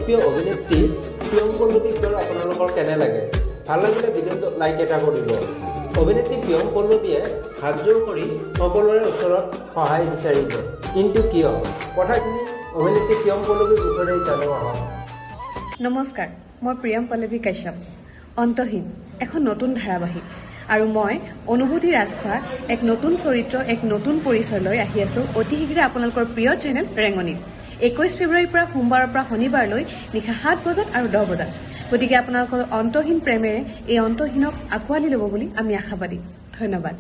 জনপ্ৰিয় অভিনেত্ৰী প্ৰিয়ম পল্লৱীক বাৰু আপোনালোকৰ কেনে লাগে? ভাল লাগিলে ভিডিঅ'টো লাইক এটা কৰিব। অভিনেত্ৰী প্ৰিয়ম পল্লৱীয়ে হাতযোৰ কৰি সকলোৰে ওচৰত সহায় বিচাৰিলে, কিন্তু কিয়? কথাখিনি অভিনেত্ৰী প্ৰিয়ম পল্লৱীৰ মুখেৰেই জানো আহক। নমস্কাৰ, মই প্ৰিয়ম পল্লৱী কাশ্যপ। অন্তহীন এখন নতুন ধাৰাবাহিক আৰু মই অনুভূতি ৰাজখোৱা এক নতুন চৰিত্ৰ, এক নতুন পৰিচয় লৈ আহি আছোঁ অতি শীঘ্ৰে আপোনালোকৰ প্ৰিয় চেনেল ৰেঙনিত, 21 ফেব্ৰুৱাৰীৰ পৰা সোমবাৰৰ পৰা শনিবাৰলৈ নিশা 7 বজাত আৰু 10 বজাত। গতিকে আপোনালোকৰ অন্তহীন প্ৰেমেৰে এই অন্তহীনক আঁকোৱালি ল'ব বুলি আমি আশাবাদী। ধন্যবাদ।